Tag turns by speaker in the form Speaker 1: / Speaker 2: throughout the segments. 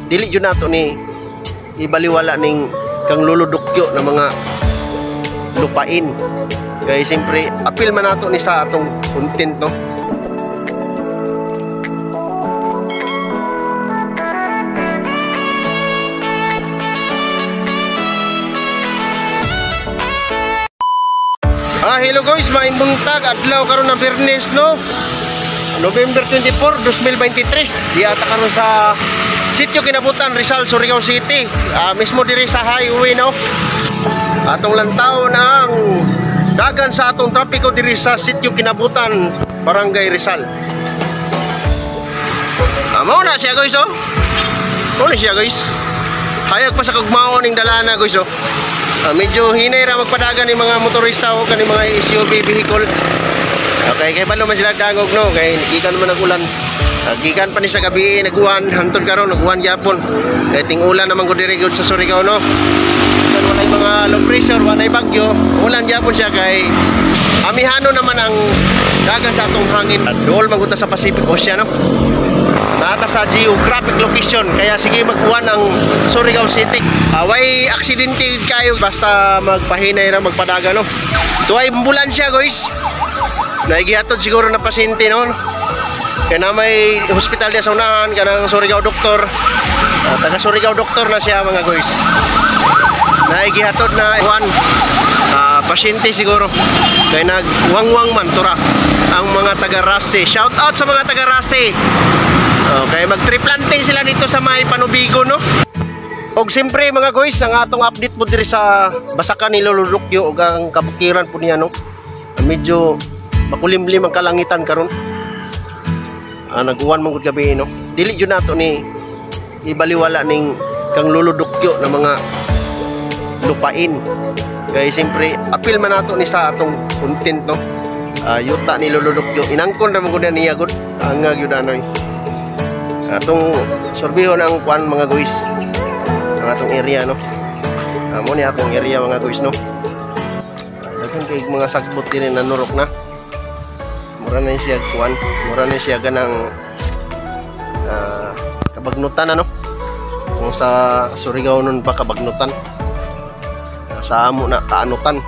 Speaker 1: Dili jud nato ni ibaliwala ning kang luludukyo na mga lupain. Kaya siyempre, apil man nato ni sa atong content, no? Hello guys, maayong buntag, adlaw karon na Biyernes, no? November 24, 2023. Diata karon sa Sitio Kinabutan, Rizal, Surigao City. Mismo diri sa highway, no? Atong lantawon ang dagan sa atong trapiko diri sa Sitio Kinabutan, Barangay Rizal. Mao na siya guys, oh. Mao na siya guys. Hayag pa sa kugmao ning dalana guys, oh. Medyo hinay ra magpadagan ni mga motorista o kani mga SUV vehicle. Okay, kay balo man sila dangog, no, kay gikan man ang ulan. Gikan pa ni sa gabi naguan, hantod karon naguan gyapon. Kay ting-ulan naman gud diri gud sa Surigao, no. Kan walay mga low pressure, walay bagyo, ulan gyapon siya kay amihano naman ang dagan sa atong hangin. Duol man gud ta sa Pacific Ocean, no. Naata sa geographic location, kaya sige magkuhan ang Surigao City. Way aksidente kayo basta magpahinay ra magpadagan, no. Tuay ambulansya guys. Naigihatod siguro na pasyente, no. Kaya na may hospital diya sa unahan kanang Surigao doktor. Taga Surigao doktor na siya mga guys. Naigihatod na kuan pasyente siguro. Kaya nagwangwang man tura ang mga taga Rase. Shout out sa mga taga Rase. Okay, mag-tree planting sila dito sa may Panubigo, no? Og siyempre mga guys, ang atong update po diri sa Basakan ni Lolo Lukyo og ang kabukiran po niya, no? Medyo makulimlim ang kalangitan karon. Naguwan man gud gabi, no? Dili jud nato ni ibaliwala ning kang Lolo Dukyo na mga lupain. Kay siyempre, apil man nato ni sa atong content, no? Yuta ni Lolo Lukyo, inangkon ra man gud niya gud. Anga gyud anoy. Atong sorbihon ang kuan mga guys, ang atong area, no. Mo ni akong area mga guys, no. Daghan kay mga sagbot diri na nurok na. Mura na siya kuan, mura na siya ganang kabagnutan, ano. Kung sa Surigao nun pa kabagnutan, sa amo na kaanutan,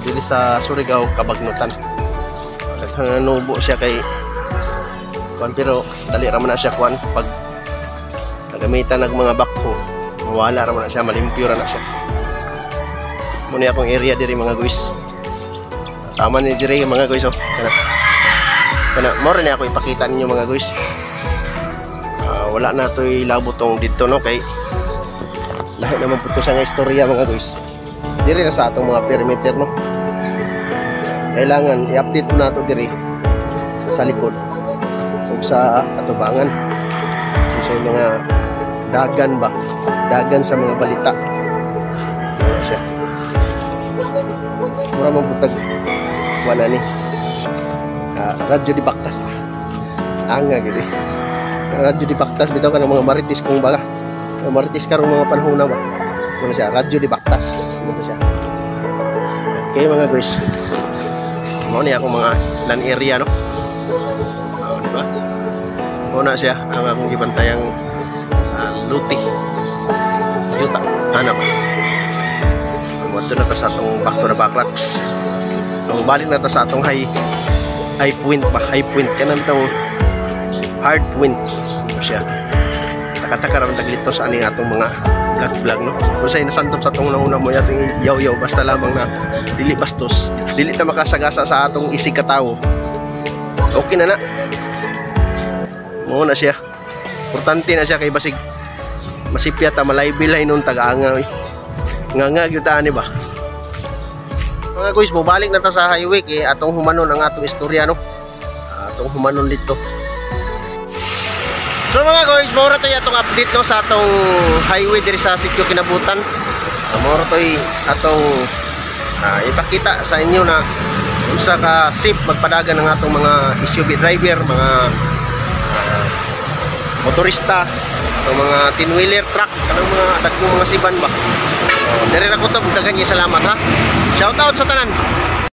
Speaker 1: dili sa Surigao kabagnutan. Daghan nanubo siya kay kuan, pero dali ra man na siya kuan pag nagamitan ng mga bakho, mawala ra man na siya, malimpyo ra na siya. Muna akong area diri mga guys. Tama ni diri mga guys, oh. Kana. Kana mo rin ako ipakita ninyo mga guys. Wala na toy labo tong didto, no, kay lahi naman pud to sa nga istorya mga guys. Diri na sa atong mga perimeter, no. Kailangan i-update po nato diri sa likod ug sa atubangan sa mga dagan ba, dagan sa mga balita. Ano siya, mura man putag wala ni radyo di Baktas ba, anga gid radyo di Baktas bitaw kanang mga marites kung baga marites karong mga panahon na ba. Ano siya, radyo di Baktas mo siya. Okay mga guys, mao ni akong mga land area, no. Diba? Muna siya ang akong gibantayang luti yuta hanap. Moadto na ta sa atong back to the backracks. Ang balik na ta sa atong high point ba, high point kanan tong hard point mo siya. Taka-taka ra man taglito sa aning atong mga vlog, no. Unsay nasantop sa atong nauna mo atong yaw-yaw basta lamang na dili bastos, dili ta makasagasa sa atong isig katawo. Okay na na. Muna siya. Importante na siya kay basig masipya ta malaybilay nun taga-anga. Nga gyud ta ani ba. Mga guys, bubalik na ta sa highway kay atong humanon ang atong istorya, no. Atong humanon dito. So mga guys, mao ra toy atong update, no, sa atong highway diri sa Sitio Kinabutan. Mao ra toy atong ipakita sa inyo na unsa ka safe magpadagan ng atong mga SUV driver, mga motorista, atong mga tin-wheeler truck, kanang mga dagkong mga siban ba. Diri ra ko to, daghan salamat ha. Shout out sa tanan.